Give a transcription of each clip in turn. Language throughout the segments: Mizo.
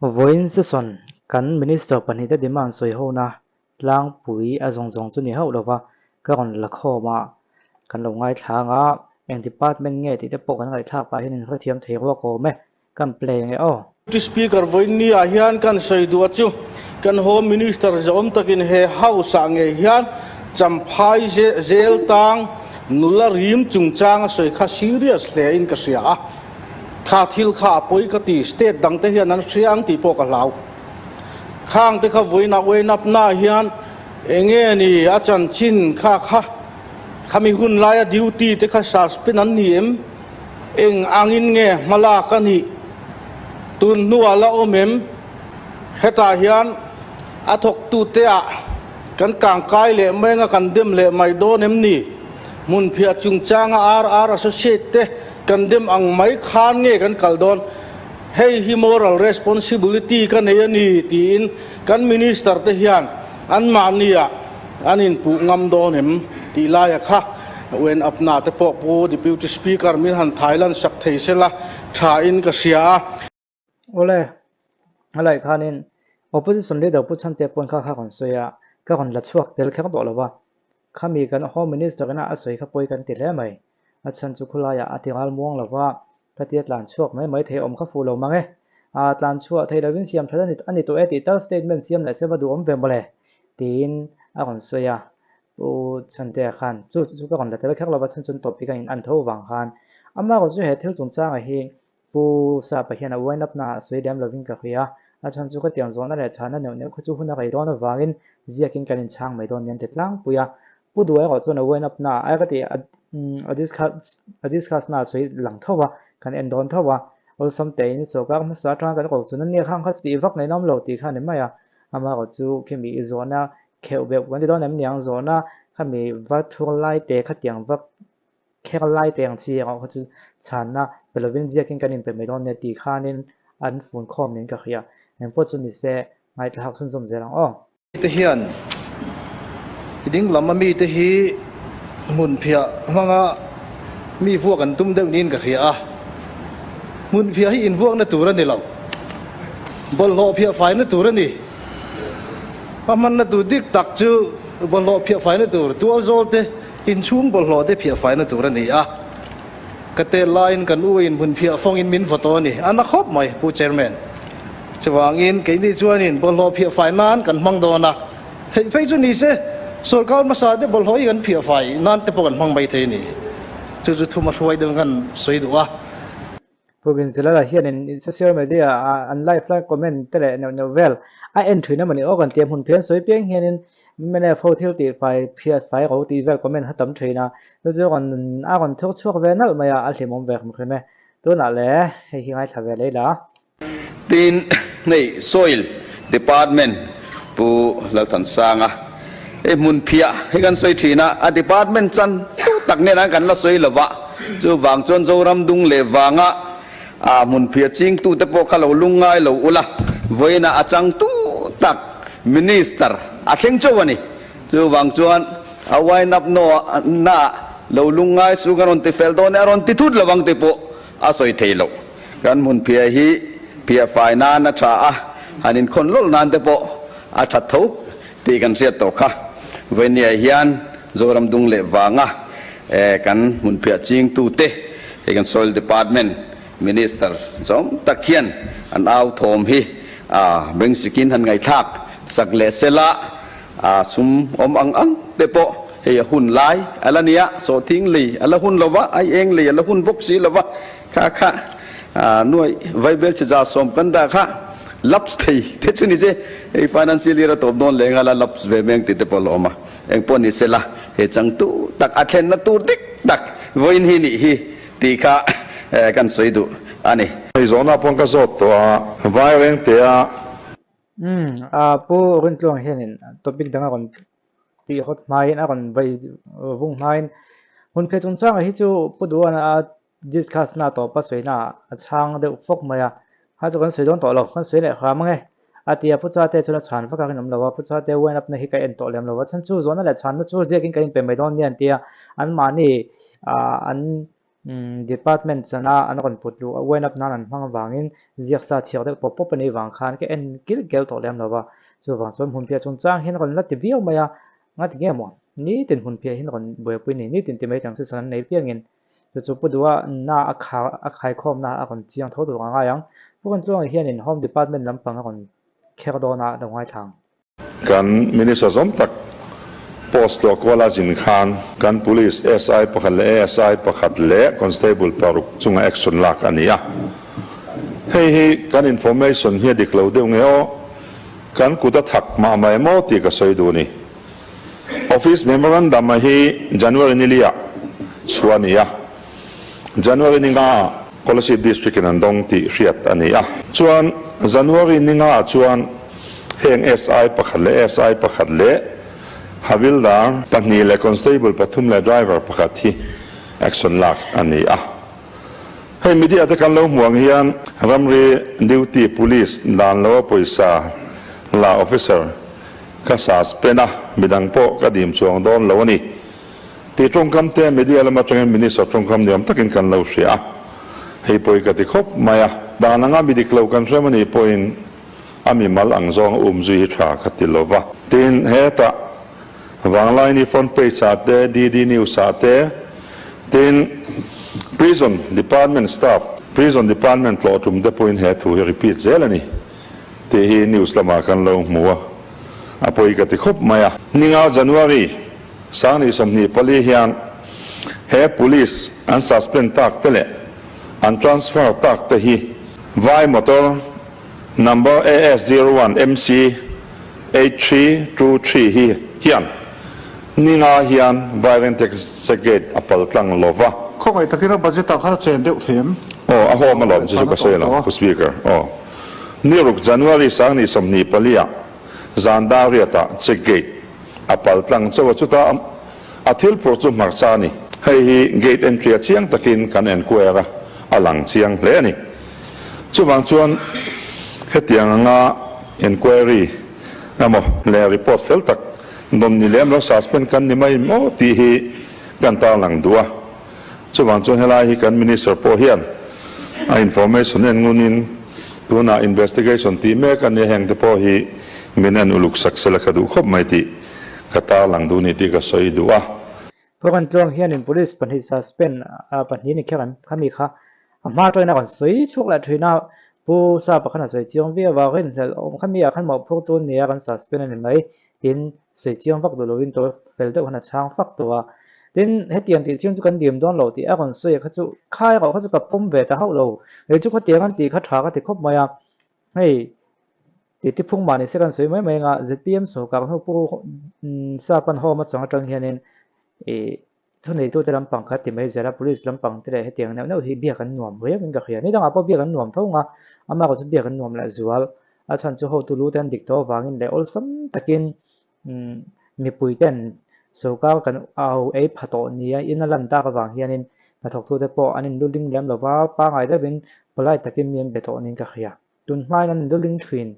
Vawiin session kan Minister pahnihte demand sawihona tlangpui a zawng zawng chu ni hauh lova ka rawn la khawm a, kan lo ngaithla ang a, eng department nge tih te pawh kan ngaihthlak pah hian inhrethiam thei ruak awm e, kan play nge aw. Deputy Speaker vawiin ah hian kan sawi duh a chu kan Home Minister zawm takin he House ah ngei hian Champhai zel tang nula rim chungchang a sawi kha serious hle in ka hria a. Kha thil kha a pawi ka ti, state dang te hian an hria ang tih pawh ka hlau. Khang te kha vawiin ah uain up na hian enge ni a chanchin kha kha khami hun laia duty te kha suspend an ni em? Eng angin nge hmalak a nih? Tun hnuah la awm em? Hetah hian a thawktute ah kan kangkai leh mai anga kan dem leh mai dawn em ni? Hmunphiah chungchanga RR Associate te Kan dem ang mai khan nge kan kal dawn? Hei hi moral responsibility ka nei a ni tiin kan minister te hian anmahniah an inpuh ngam dawn em tih laia kha uen apna te pawh Pu Deputy Speaker min han thailan sak thei sela tha in ka hria a. Awle, a laih khanin Opposition Leader Pu Chhantea pawn kha kha rawn sawi a, ka rawn la chhuak tel kher tawh lo va. Khami kan Home Minister ina a sawi kha pawi kan ti hle mai. A chhan chu khulaiah a ti nghal muang lo va, ka tia tlan chhuak mai mai thei awm kha fuh lo mang e. A tlan chhuah theih lovin siam that a ni tawh e tih tal statement siam leh se va duhawm ve mawle, tiin a rawn sawi a. Pu Chhantea khan chu chu ka rawn la tel kher lo va, chhan chuan topic a in an tho vang khan amah chu he thil chungchangah hi Pu Sapa hian a wind up naah sawi lem lovin ka hria a, a chhan chu ka tiang zawhna leh chhahna neuh neuh kha chu hun a rei dawn avangin ziakin kan inchhang mai dawn nen ti tlangpui a. Pu Duh erawh chuan a wind up naah ai ka ti a discuss a discuss naah sawi lang tho a, kan en dawn tho a. Awlsam tein sawrkar hmasa atanga kan ko chun a nia khang kha chu tih vak ngaih nawm lo tih kha a ni mai a. Amaherawh chu khimi i zawhna kheuh beuh kan ti dawn em niang zawhna khami va thur lai te khatiang vak Kher lai te ang chi erawh kha chu chhanna pe lovin ziakin kan inpe mai dawn nia tih khanin an fun khawm niin ka hria. Engpawh chu ni se ngaihthlak chhunzawm zel ang aw. Te hian i ding lam a mite hi hmunphiah hmanga mi vuak an tum deuh niin ka hria a. Hmunphiah hi invuakna tur a ni lo. Bawlhhlawh phiah faina tur a ni. A hmanna tur dik tak chu bawlhhlawh phiah faina tur tualzawl te, Inchhung bawlhhlawh te phiah faina tur a ni a, ka tel laiin kan u in hmun phiah fawngin min vaw tawh a ni. A na khawp mai, Pu Chairman. Chuvangin keini chuanin bawlhhlawh phiah fai nan kan hmang dawn a, theih phei chu ni se, sorkar hmasa te bawlhhlawh hi kan phiah fai nan te pawh kan hmang mai thei a ni. Chu chu thuma hruai deuh kan sawi duh a. Pu Binzilala hianin social media ah an live lai comment te leh neuh neuh vel a en thin a mawni aw kan tia hmun phian sawi piang hianin mnf ho thil tih fai phiat fai ro tih vel comment a tam thin a, chu chu rawn a rawn thur chhuak ve nalh mai a, a hlimawm ve hrim hrim e. Tunah le hei hi ngaithla ve lei la. Tin, hei Soil Department Pu Lalthansanga hei hmun phiah hi kan sawi thin a, a department chan tu tak nen an kan la sawi lo va, chuvang chuan Zoram dung leh vanga ah hmun phiah chingtute pawh kha lo lung ngai lo ula, vawiinah a chang tu tak Minister a thleng chauh a ni. Chuvang chuan a wind up na lo lung ngai su kan rawn ti fel dawn e, a rawn ti thut lovang tih pawh a sawi thei loh. Kan hmun phiah hi phiah fai nan a tha a, han inkhawn lawlh nan te pawh a tha tho tih kan hriat tawh kha. Vawinia hian Zoram dung leh vanga kan hmun phiah chingtute hei kan Soil Department Minister chawm tak hian an au thawm hi beng sikin han ngaihthlak sak leh sela sum awm ang ang te pawh hei a hun lai a la nia, sawhthing lei a la hun lova, ai eng lei a la hun bawk si lova. Kha kha nuai vaibel chi za sawm kan dah kha laps thei te chu ni che hei financial year a tawp dawn leh nghal a laps ve meng tih te pawh a la awm a, eng pawh ni se la he changtu tak a thlenna tur dik tak vawiin hi nih hi tih kha kan sawi duh a ni. Hei zawhna pawn ka zawt tawh a, Vairengtea. Umm a Pu Rintluang hianin topic dang a rawn tih hawt hmain a rawn vai vung hmain hun phe chungchangah hi chu Pu Duhana a Discuss na tawpa sawina a chhang deuh fawk mai a, kha chu kan sawi dawn tawh lo, kan sawi leh hram ange a ti a, Pu Chate chuan a chhan vak a rinawm lo a, Pu Chate wind up na hi ka en tawh lem lo a, chhan chu zawhna leh chhanna chu ziakin kan inpe mai dawn nia an ti a, anmahni ah an. Department chana an rawn put luh a wind up nan an hmang avangin ziak sa chhiar deuh pawp pawp a nih vang khan ka en kilh kel tawh lem lo va. Chuvang chuan hmunphiah chungchang hian rawn la ti viau mai a, ngati nge maw? Nitin hmunphiah hian rawn buaipui ni, nitin ti mai tang chu san an nei piangin chu chu Pu Duha na a kha a khaikhawmna a rawn chiang tho tur a ngai ang. Pu Rintluanga hianin Home Department lampang a rawn kher dawn a lo ngaithla ang. Kan Minister zawm tak post tlawh kuala zin khan kan Police SI pakhat leh ASI pakhat leh Constable paruk chunga action lak a ni a. Hei hi kan information hi a dik lo deuh nge aw, kan kut a thak mah mai maw tih ka sawi duh a ni. Office Memorandum a hi January ni liah chhuah a ni a, January ni nga ah Kolasib District in an dawng tih hriat a ni a. Chuan January ni nga ah chuan heng SI pakhat leh SI pakhat leh Havildar pahnih leh Constable pathum leh Driver pakhat hi action lak a ni a. Hei media te kan lo hmuh ang hian ramri duty police dan lo a pawisa la officer ka suspend a, midang pawh ka dim chuang dawn lo a ni. Tih tawngkam te media lam atangin Minister tawngkam ni awm takin kan lo hria a, hei pawi ka ti khawp mai a. Dan anga mi dik lo kan hrem anih pawhin a mimal ang zawng a um zui hi tha ka ti lo va. Tin, hetah Vanglaini front page ah te, DD News ah te, tin Prison Department staff, Prison Department tlawh tum te pawhin he thu hi repeat zel a ni tih hi news lamah kan lo hmu a, a pawi ka ti khawp mai a. Ninga January. Sangni 24 hian he police an suspend tak te leh an transfer tak te hi Vai motor number AS 01 MC 8323 hi hian ninga hian Vairengte Gate a pal tlang lo va. Khawngaih takin a budget ah khan a chen deuh thei em? Aw, a hawm alawm chu chu ka sawi lo Pu Speaker. Aw, niruk January Sangni 24 ah zan dar riat ah check gate A pal tlang chauh a chutah a thil phurh chu hmarcha a ni. Hei hi gate entry a chiang takin kan enquire a, a lang chiang hle a ni. Chuvang chuan hetiang anga enquiry emaw leh report fel tak dawn ni lem lo suspend kan ni mai maw tih hi kan tarlang duh a. Chuvang chuan helai hi kan Minister pawh hian a information en ngunin tunah investigation tih mek a nia heng te pawh hi min en uluk sak sela ka duh khawp mai tih ka tarlang duh ni tih ka sawi duh a. Program tluang hianin Police pahnih suspend a pahnih ni kher an khami kha a hma atangin a rawn sawi chhuak leh thin a, Pu Sapa khan a sawi chiang viau a, rinhlelh awm khami ah khan mawhphurh chu nia kan suspend a ni mai Tin, sawi chiang vak duh loin tawi fel deuh khan a chhang fak tawh a. Tin, hetiang tih chiang chu kan dim dawn lo tih a rawn sawi a kha chu khai erawh kha chu ka pawm ve ta hauh lo. Kei chu khawtiang an tih kha tha ka ti khawp mai a. Hei, tih ti phung mah ni se kan sawi mai mai anga zpm sawrkar hnu pu Sapan home atang atang hianin ih Thuneitute lampang kha ti mai zel a, police lampang te leh hetiang neuh neuh hi biak an nuam riau in ka hria. Ni dangah pawh biak an nuam tho nga, amah erawh chu biak an nuam leh zual. A chhan chu hotu lu te an dik tawh avangin leh awlsam takin mipui ten sorkar kan au ei pha tawh nia in a lan tak avang hianin hnathawktute pawh an inluling lem lo va, pangngai deuhin polite takin mi an be tawh niin ka hria. Tun hmain an inluling thin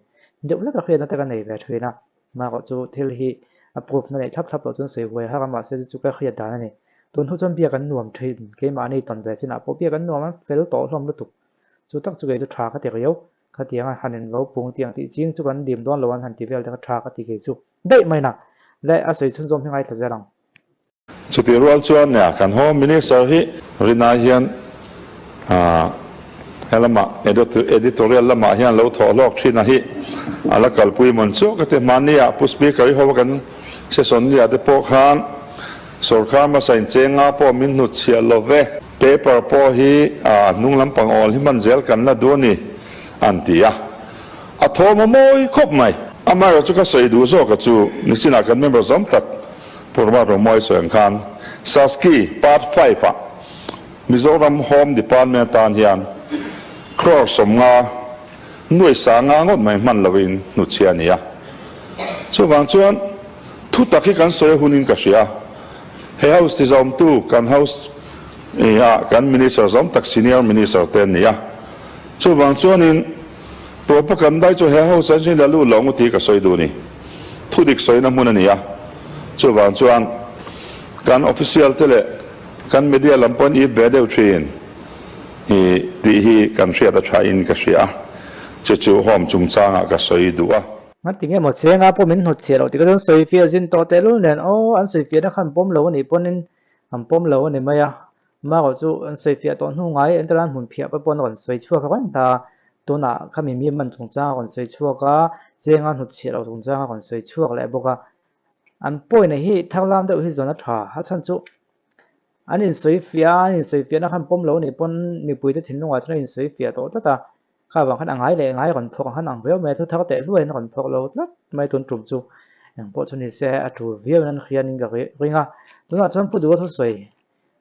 deuh hlek a hriatna te ka nei ve thin a, mahrawh chu thil hi a proof na neih thlap thlap loh chuan sawi huai har a, mahse chu chu ka hriat dan a ni. Tun hnu chuan biak an nuam thin, keimahni tawn ve chinah pawh biak an nuam a fel tawh hlawm lutuk. Chu tak chu kei chu tha ka ti riau, khatianga han invo pung tih ang tih ching chu kan dim dawn lo an han ti vel te kha tha ka ti kei chu daih mai na leh a sawi chhunzawm hi ngaithla zel ang. Chutih rual chuan nia kan Home Minister hi rinai hian he lamah editorial lamah hian lo thawh hlawk thin a hi a la kalpui mawn chu ka ti. Hmanni ah Pu Speaker i ho kan session ni ah te pawh khan sawrkar hmasa in cheng nga pawh min hnut chhiah lo ve. Paper pawh hi hnung lampang awl hi hman zel kan la duh a ni an ti a. A thawm a mawi khawp mai. Amaherawh chu ka sawi duh zawk a chu nichinah kan member zawm tak Purva Romawi sawi ang khan Saski Part Five-ah Mizoram Home Department atan hian crore 50 nuai 50 ngawt mai hman loin hnutchhia a ni a. Chuvang chuan thu tak hi kan sawi a hunin ka hria. He House tizawmtu kan House ah kan Minister zawm tak Senior Minister te an ni a. Chuvang chuanin Tuapa kan dai chu he House ah hian la lut lo ngawt hi ka sawi duh a ni. Thudik sawina hmun a ni a, chuvang chuan kan official te leh kan media lam pawhin ip ve deuh thin i tih hi kan hriat a tha in ka hria a, chu chu home chungchangah ka sawi duh a. Ngati nge maw chenga pawh min hnawtchhiah loh tih ka chuan sawifiah zin tawh tehlul nen aw an sawifiahna khan pawm lo a nih pawnin an pawm lo a ni mai a, Marawh chu an sawifiah tawh hnu ngai entir an hmun phiah pawh an rawn sawi chhuak reng ta. Tunah khami mi man chungchang a rawn sawi chhuak a, chenga hnutchhiah loh chungchang a rawn sawi chhuak leh bawk a. An pawina hi tharlam deuh hi zawn a tha. A chhan chu an insawifiah a, an insawifiahna khan pawm lo a nih pawn mipuite thinlungah chuan a insawifiah tawh tlat a. Kha vang khan a ngai leh ngai a rawn phawk ang khan ang viau mai a, thu thar teh hluaiin a rawn phawk lo tlat mai tun tum chu eng pawh chu ni se a tul viau in an hrianin ka ring a. Tunah chuan Pu Duha thusawi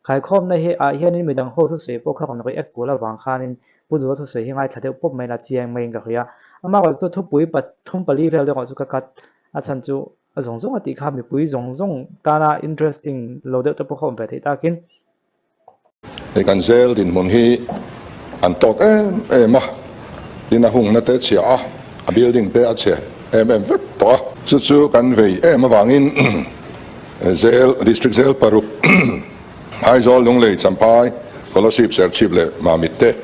Khaikhawmna hi ah hianin midang ho thusawi pawh kha rawn react kual avang khanin Pu Duha thusawi hi ngaithla deuh pawp mai la chiang maiin ka hria. Amaherawhchu chu thupui pathum pali vel deuh ah chu ka cut a chhan chu a zawng zawng a tih kha mipui zawng zawng tana interesting lo deuh te pawh kha awm ve theih takin. Hei kan zel dinhmun hi an tawk em em a, tin a hungna te chhia a, a building te a chhe em em vek tawh a. Chu chu kan vei em avangin Zel, District Zel paruk, Aizawl, Lunglei, Champhai, Kolasib, Serchhip leh Mamit te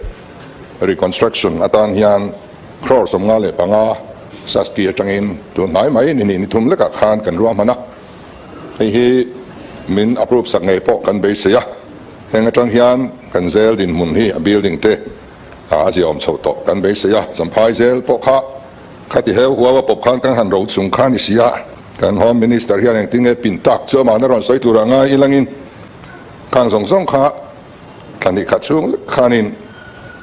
reconstruction atan hian crore 55 Saski atangin tun hnai mai ni ni thum lekah khan kan ruahman a, hei hi min approve sak ngei pawh kan beisei a, heng atang hian kan zel dinhmun hi a building te a ziaawm chho tawh kan beisei a, Champhai zel pawh kha Khati heu huau a pawp khan kan han ro chung kha ni si a, kan Home Minister hian engtin nge pin tak chu amahna rawn sawi tur a ngai ilangin khang zawng zawng kha thla hnih khat chhung lek khanin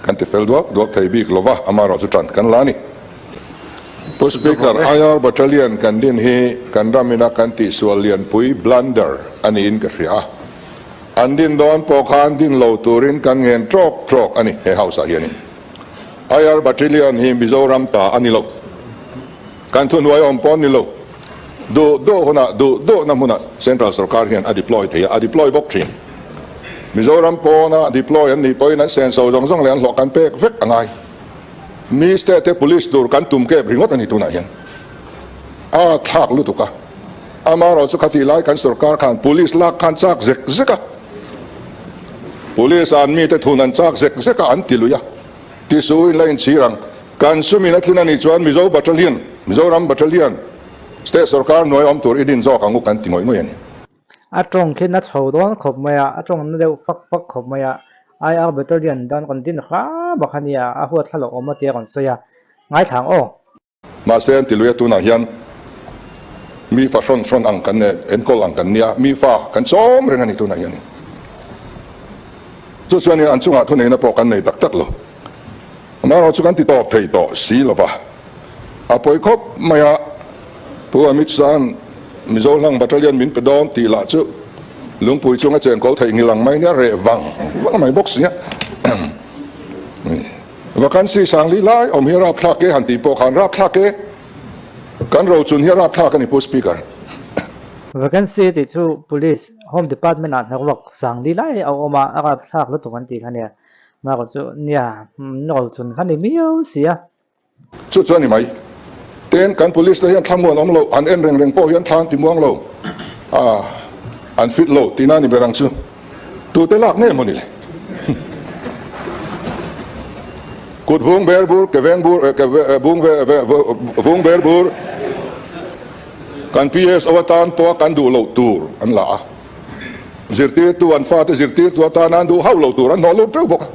kan ti fel duak duak thei bik lova, amaherawh chu tan kan la a ni. Pu Speaker, IR Battalion kan din hi kan ram ina kan tihsual lianpui, blunder, a niin ka hria a. An din dawn pawh khan din lo turin kan ngen trawk trawk a ni he House ah hianin. IR Battalion hi Mizoram ta a ni lo. Kan thuhnuai awm pawh a ni lo. Duh duh hunah, duh duhna hmunah Central Sorkar hian a deploy thei a, a deploy bawk thin. Mizoram pawna deploy an nih pawhin an senso zawng zawng leh an hlawh kan pek vek a ngai. Mi state te police tur kan tum kep ringawt a ni tunah hian. A thlak lutuk a. Amaherawhchu khatih lai kan sorkar khan police lak khan chak zek zek a. Police an mite thun an chak zek zek a an ti lui a, tisuin la inchhir ang. Kan sumin a tlin a nih chuan Mizo Battalion, Mizoram Battalion, State sorkar hnuai awm tur i din zawk ang u kan ti ngawih ngawih a ni. A tawng khi na chho dawn khawp mai a, a tawng na deuh fak fak khawp mai a, IR Battalion dan rawn din hram bawk a nia, a huat thla loh awm a tia rawn sawi a, ngaithla ang aw. Mahse an ti lui a, tunah hian mi fa hrawn hrawn ang kan enkawl ang kan nia, mi fa kan chawm reng a ni tunah hian. Chu chuanin an chungah thuneihna pawh kan nei tak tak lo. Amaherawh chu kan ti tawp thei tawh si lo va, a pawi khawp mai a, Pu Amit Shah-a'n Mizo hlang battalion min pe dawn tih lah chu lungpui chunga chenkawl theihnghilh ang mai nia reh vang vang mai bawk si a. Vacancy sangli lai awm hi a rapthlak e han tih pawh khan rapthlak e, kan rochun hi a rapthlak a ni Pu Speaker. Vacancy tih chu Police, Home Department ah hnaruak sangli lai a awm a, a rapthlak lutuk an tih kha nia. Mahrawh chu nia, rochun kha ni miau si a. Chu chu a ni mai. Tin, kan Police te hian thlamuan awm lo, an en reng reng pawh hian thla an ti muang lo, ah, an fit lo tihna a ni ber ang chu. Tute lak nge maw ni le? Kut vung ber bur, ke veng bur, ke vung ve ve vung ber bur, kan PSO atan pawha kan duh loh tur an la a. Zirtirtu an fate zirtirtu atana an duh hauh loh tur an hnawh lut teuh bawk a.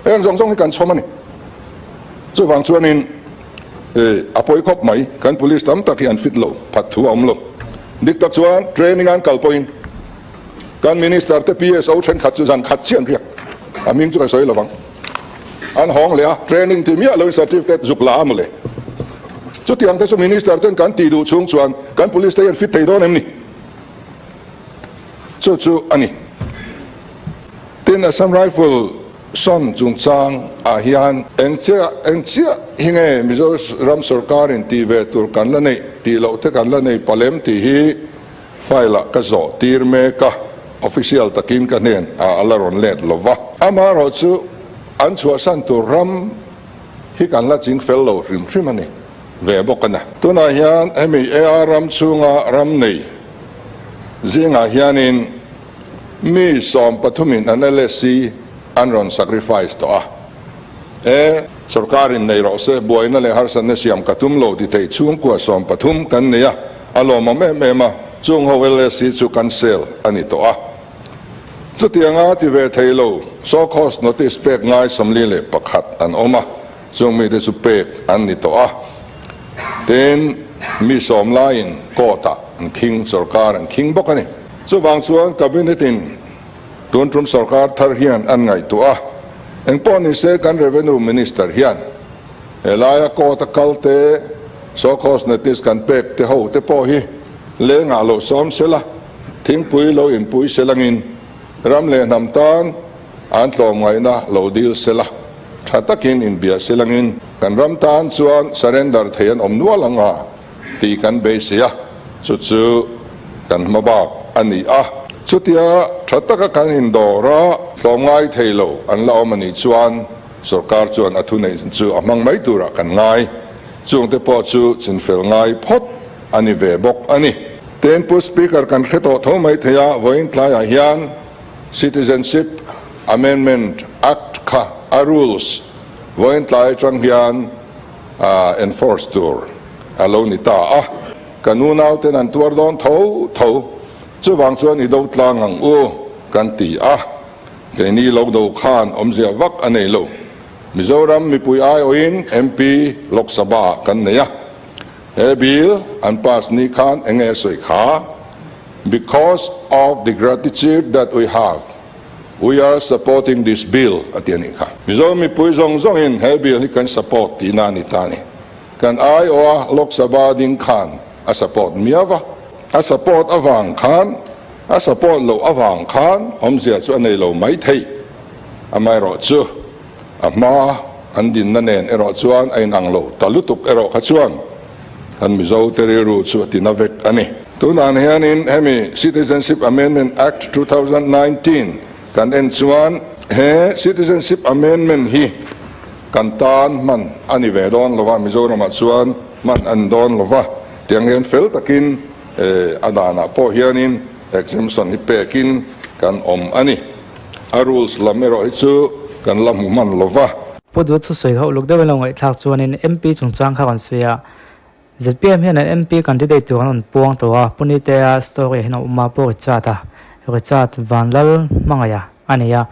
Heng zawng zawng hi kan chhawm a ni. Chuvang chuanin a pawi khawp mai, kan police tam tak hi an fit lo, phat thu a awm lo. Dik tak chuan training an kal pawhin kan minister te PSO thenkhat chu zan khat chiah an riak, a hming chu ka sawi lovang. An hawng leh a, training ti miah loin certificate zuk la a mawle. Chutiang te chu minister ten kan tih duh chhung chuan kan police te hi an fit thei dawn em ni? Chu chu a ni. Tin, Assam Rifle sawn chungchang ah hian eng chiah eng chiah hi nge Mizoram sorkar in tih ve tur kan la neih tih loh te kan la nei palem tih hi file ah ka zawh tir mek a, official takin ka hnen ah a la rawn let lo va. Amaherawh chu an chhuahsan tur ram hi kan la ching fel lo hrim hrim a ni ve bawk a na. Tunah hian hemi AR ram chhunga ram nei zingah hianin. Mi sawmpathumin an LSC an rawn sacrifice tawh a. E, sorkarin nei rawh se, buaina leh harsatna siam ka tum lo ti thei chhungkua 13 kan nei a, a lawmawm em em a, chung ho LSC chu kan sel a ni tawh a. Chutianga ti ve thei lo, show cause notice pek ngai 41 an awm a, chung mite chu pek an ni tawh a. Tin, mi sawm laiin court-ah an khing, sorkar an khing bawk a ni. Chuvang chuan Cabinet-in tun tum sorkar thar hian an ngaihtuah a, engpawh ni se kan Revenue Minister hian he laia court a kal te, show cause notice kan pek te ho te pawh hi lengah lo sawm sela, thingpui lo inpui selangin ram leh hnam tan an tlawmngaihna lo dil sela, tha takin inbia selangin kan ram tan chuan surrender thei an awm nual ang a. tih kan beisei a, chu chu kan hma bak a ni a. Chutia tha taka kan indawr a, tlawmngai thei lo an la awm a nih chuan sorkar chuan a thuneih chu a hmang mai turah kan ngai. Chungte pawh chu chinfel ngai phawt a ni ve bawk a ni. Tin, Pu Speaker kan hre tawh tho mai thei a, vawiin tlaiah hian Citizenship Amendment Act kha a rules vawiin tlai atang hian enforce tur a lo ni ta a, kan unauten an tuar dawn tho tho, chuvang chuan i do tlang ang u kan ti a, keini lo do khan awmzia vak a nei lo. Mizoram mipui aiawhin MP Lok Sabha kan nei a, he bill an pass ni khan enge a sawi kha, Because of the gratitude that we have. We are supporting this bill a ti a nih kha. Mizo mipui zawng zawngin he bill hi kan support tihna a ni ta a ni. Kan aiawha Lok Sabha ding khan a support miau va. A support avang khan, a support loh avang khan awmzia chu a nei lo mai thei. Amaherawh chu a hma an dinna nen erawh chuan a inang lo ta lutuk erawh kha chuan kan Mizo te rilru chu a tina vek a ni. Tunah hianin hemi Citizenship Amendment Act 2019 kan en chuan he Citizenship Amendment hi kan tan hman a ni ve dawn lo va, Mizoramah chuan hman a ni dawn lo va, tiang hian fel takin a danah pawh hianin exemption hi pekin kan awm a ni. A rules lam erawh hi chu kan la hmu hman lo va. Pu Duh thusawi ho uluk deuhin lo ngaihthlak chuanin MP chungchang kha kan sawi a, ZPM hian an MP candidate tur an rawn puang tawh a, Pu Nitea story ah hian a awm a, Pu Richard a, Richard Vanlal Hmangaiha a ni a,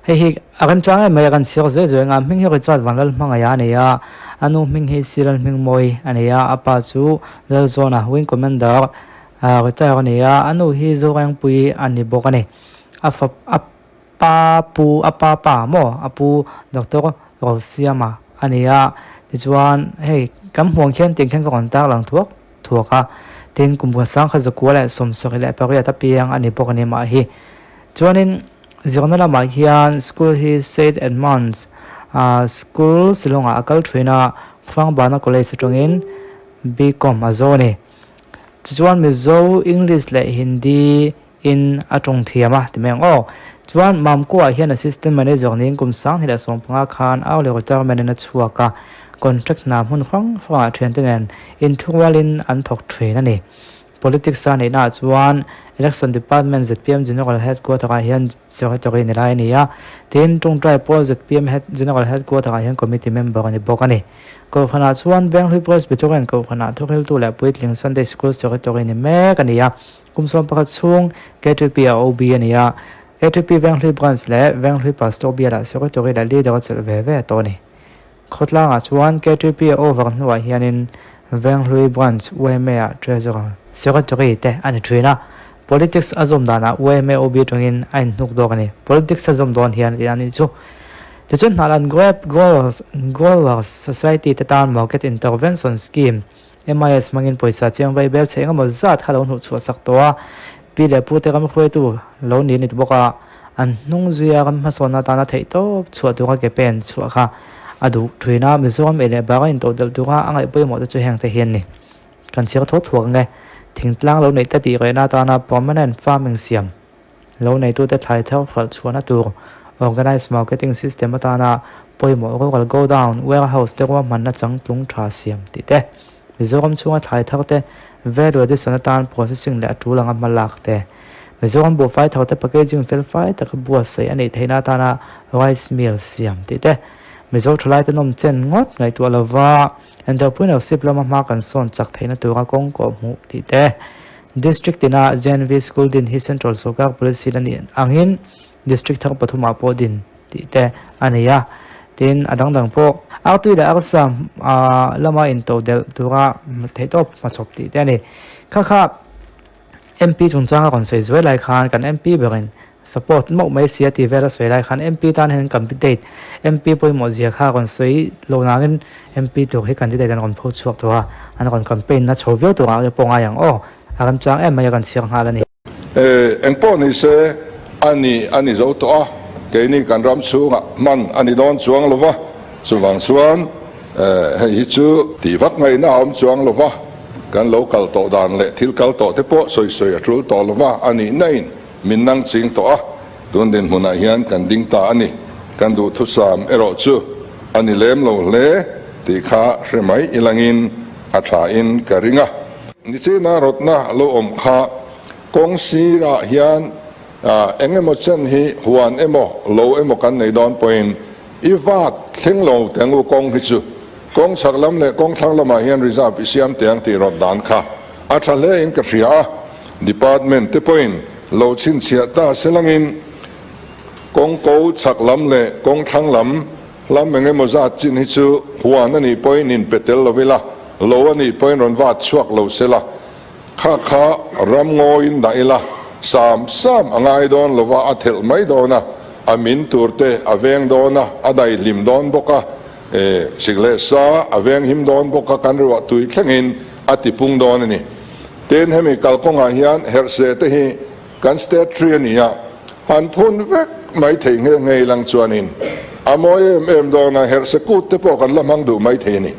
hei hi a remchang em mai a, kan chhiar zuai zuai ang a, a hming hi Richard Vanlal Hmangaiha a ni a, a nu hming hi Silal Hmingmawi a ni a, a pa chu Lalzawna, Wing Commander retire a ni a, a nu hi Zorengpuii a ni bawk a ni, a fap a. Pa pu a pa pa maw a pu Doctor Rosiama a ni a, tichuan hei kan hmuh ang khian tiang khian ka rawn tar lang thuak thuak a, tin kum 1978 a piang a ni bawk a ni mah hi. Chuanin zirna lamah hian school hi Saint Edmunds ah school Shillong-ah a kal thin a, Khuangbana College atangin B.Com a zo a ni. Tichuan Mizo, English leh Hindi in a tawng thiam a ti mai ang aw. Chuan Mamkua hian Assistant Manager niin kum 2015 khan early retirement in a chhuak a, contract hna hmun hrang hrangah thiante nen inthurualin an thawk thin a ni. Politics a neihna ah chuan Election Department zpm General Headquarter ah hian Secretary ni lai a ni a, tin Tawngtai Pawl zpm Head General Headquarter ah hian Committee Member a ni bawk a ni. Kohhranah chuan Venghlui Presbyterian Kohhranah thuhriltu leh puitling Sunday School Secretary ni mek a ni a, Kum 11 chhung KTP a OB a ni a, KTP Venghlui Branch leh Venghlui Pastor bialah Secretary leh Leader a chelh ve ve tawh a ni. Khawtlangah chuan KTP a over hnuah hianin Venghlui Branch yma ah Treasurer, Secretary te a ni thin a, Politics a zawm danah yma OB atangin a inhnuk dawk a ni. Politics a zawm dawn hian a nih chu. Tichuan Hnahlan Grape Growers Growers Society te tan Market Intervention Scheme, MIS hmangin pawisa chiang vai bel chhe engemaw zat kha lo hnuh chhuah sak tawh a, pi leh pu te ram hruaitu lo ni a ni bawk a, an hnung zuia ram hmasawnna atana theih tawp chhuah tura ke pen chhuah kha a duh thin a, Mizoram ei leh bar a intoh delh tura a ngaih pawimawh te chu heng te hi an ni. Kan chhiar tho thuak nge, thingtlang lo neih te tih rehna atana permanent farming siam. Lo neitute thlai thar hralh chhuahna tur Organised Marketing System atana pawimawh Rural Godown, Warehouse te ruahmanna changtlung tha siam tih te, Mizoram chhunga thlai thar te value addition atan processing leh a tul anga hma lak te. Mizoram buhfai tho te packaging felfai taka buatsaih a nih theihna atana rice mill siam tih te, Mizo thalaite nawm chen ngawt ngaihtuah lova entrepreneurship lama hma kan sawn chak theihna tura kawng kawh hmuh tih te, District tina JNV School din hi Central Sawrkar Policy la nih angin District thar pathumah pawh din tih te a nei a. Tin, a dangdang pawh artui leh arsa lama intodelh tura theihtawp hmachhawp tih te a ni. Kha kha MP chungchanga rawn sawi zuai lai khan kan MP berin support mauh mai si a tih vel a sawi lai khan MP tan hian candidate MP pawimawh zia kha rawn sawi lo nangin MP tur hi candidate an rawn pho chhuak tur a, an rawn campaign na chho viau turah te pawh ngai ang aw, a remchang em mai a kan chhiar nghal a ni. Engpawh ni se a ni a ni zo tawh a, keini kan ram chhungah hman a ni dawn chuang lo va, chuvang chuan hei hi chu tih vak ngaihna a awm chuang lo va, kan lo kal tawh dan leh thil kal tawh te pawh sawi sawi a tul tawh lo va, a nih nain min nang ching tawh a, tun dinhmunah hian kan ding ta a ni. Kan duhthusam erawh chu a ni lem lo hle tih kha hre mai ilangin a thain ka ring a. Nichina rawtna lo awm kha kawng sirah hian eng emaw chen hi huan emaw lo emaw kan nei dawn pawhin i vat thleng lo teng u kawng hi chu kawng chhak lam leh kawng thlang lamah hian reserve i siam teh ang tih rawt dan kha a tha hle in ka hria a. Department te pawhin lo chhinchhiah ta se langin kawng ko chhak lam leh kawng thlang lam hlam eng emaw zat chin hi chu huan a nih pawhin inpe tel lo ila, lo a nih pawhin rawn vat chhuak lo se la, kha kha ram ngawiin dah ila, sam sam a ngai dawn lo va, a thelh mai dawn a, a min tur te a veng dawn a, a daihlim dawn bawk a, sik leh sa a venghim dawn bawk a, kan ruah tui thlengin a tipung dawn a ni. Tin, hemi kalkawngah hian herhse te hi kan state tree a ni a, han phun vek mai thei nghe nghe ilang chuanin a mawi em em dawn a, herhse kut te pawh kan la hmang duh mai thei a ni.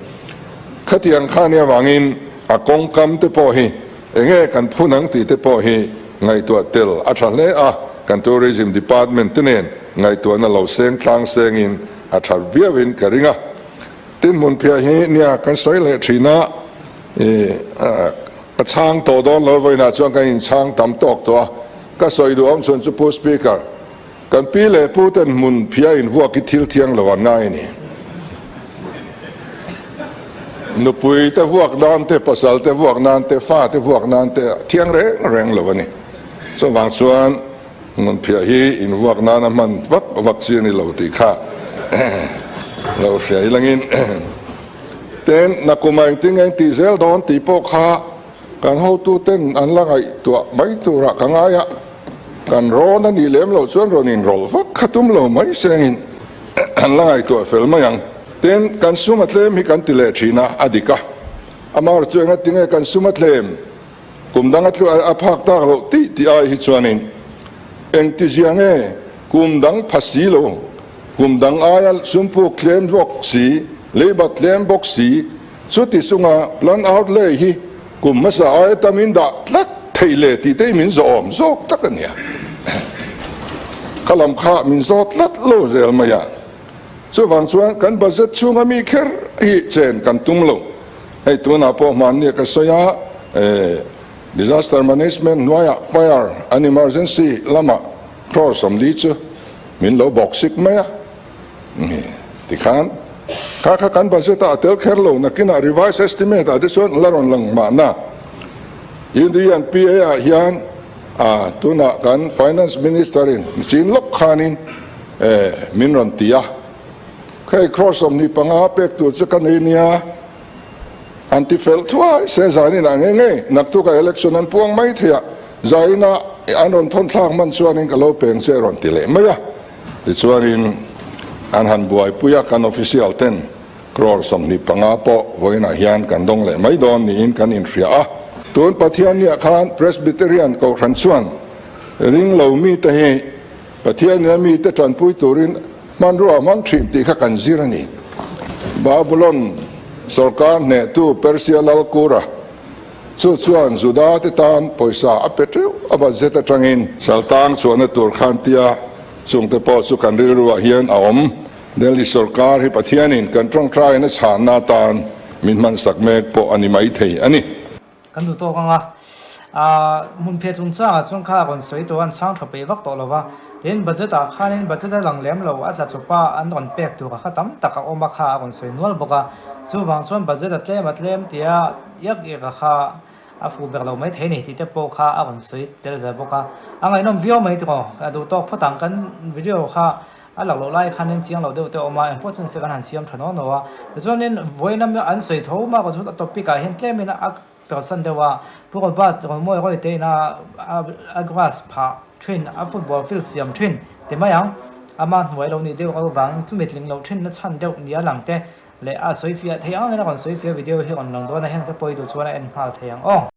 Khatiang kha nia vangin a kawngkam te pawh hi enge kan phun ang tih te pawh hi ngaihtuah tel a tha hle a, kan Tourism Department te nen ngaihtuahna lo seng tlang sengin a tha viauin ka ring a. Tin, hmunphiah hi nia kan sawi leh thin a, i ka chhang tawh dawn lo vawiinah chuan kan inchhang tam tawk tawh a, ka sawi duh awm chhun chu Pu Speaker, kan pi leh pu ten hmunphiah invuak hi thil thiang lo an ngai a ni. Nupui te vuak nan te, pasal te vuak nan te, fa te vuak nan te thiang reng reng lo a ni. Chuvang chuan Hmunphiah hi invuak nana hman vak vak chi a ni lo tih kha lo hria ilangin ten nakuma engtin nge intih zel dawn tih pawh kha kan hotuten an la ngaihtuah mai turah ka ngai a, kan rawn a nih lem loh chuan rawn inrawlh vak kha tum lo mai sengin an la ngaihtuah fel mai ang. Tin, kan sum a tlem hi kan ti leh thin a, a dik a, amaherawhchu chu engatinge kan sum a tlem? Kum dang a tlu a phak tak loh tih tih ai hi chuanin engtizia nge kum dang pha si lo, kum dang aia sumpuk tlem bawk si, leiba tlem bawk si, chuti chunga plan outlay hi kum hmasa aia tamin dah tlat thei le tih te hi min zawhawm zawk tak a nia. Kha lam kha min zawt tlat lo zel mai a. Chuvang chuan kan budget chhunga mi kher hi chen kan tum lo. Hei tunah pawh hmanni ka sawi a, Disaster Management hnuaiah Fire and Emergency lamah crore 40 chu min lo bawk sik mai a. Tikhan kha kha kan budget ah a tel kher lo, nakinah revised estimate ah te chuan la rawn lang mahna. UDNPA ah hian tunah kan Finance Minister in chin lawk khanin min rawn ti a. Hei crore 25 pek tur chu ka nei nia, an ti fel thuai se zanin ah nge nge naktuk ah election an puang mai thei a, zain ah an rawn thawn thlak hman chuanin ka lo peng che rawn ti leh mai a, tichuanin an han buaipui a kan official ten crore 25 pawh vawiinah hian kan dawng leh mai dawn niin kan inhria a. Tun Pathianniah khan Presbyterian Kohhran chuan ring lo mite hi Pathianin a mite tanpui turin hmanrua a hmang thin tih kha kan zir a ni. Babulon sawrkar hnehtu Persia lal Kura chu chuan Juda te tan pawisa a pe teuh a budget atangin. Saltang chhuahna tur khan tia chungte pawh chu kan rilruah hian a awm. Delhi sawrkar hi Pathianin kan tawngtaina chhanna atan min hmansak mek pawh a ni maithei a ni. Kan duh tawk ang a. Aa hmunphiah chungchangah chuan kha a rawn sawi tawh a, an chhang tha peih vak tawh lo va. Tin, budget ah khanin budget a lang lem lo, a tla chawp a, an rawn pek tur a kha tam tak a awm a kha a rawn sawi nual bawk a. Chuvang chuan budget a tlem a tlem tia iak iak a kha a fuh ber lo mai thei ni tih te pawh kha a rawn sawi tel ve bawk a. A ngaihnawm viau mai tiraw, a duh tawk phawt ang kan video kha a lak loh lai khanin chiang lo deuh te a awm a, engpawh chu ni se kan han siam tha naw naw a. Tichuanin vawiin a an sawi tho mak a chu a topic ah hian tlemin a Percent deuh a, Pu Robert Romawi Roy te ina a grass phah thin, a football field siam thin ti mai ang. Ama hnuai lo nih deuh avangin chumi tling loh thin na chhan deuh nia lang te leh a sawi fiah thei ang in a rawn sawi fiah video hi rawn lang dawn a, heng te pawi duh chuan a en nghal thei ang aw.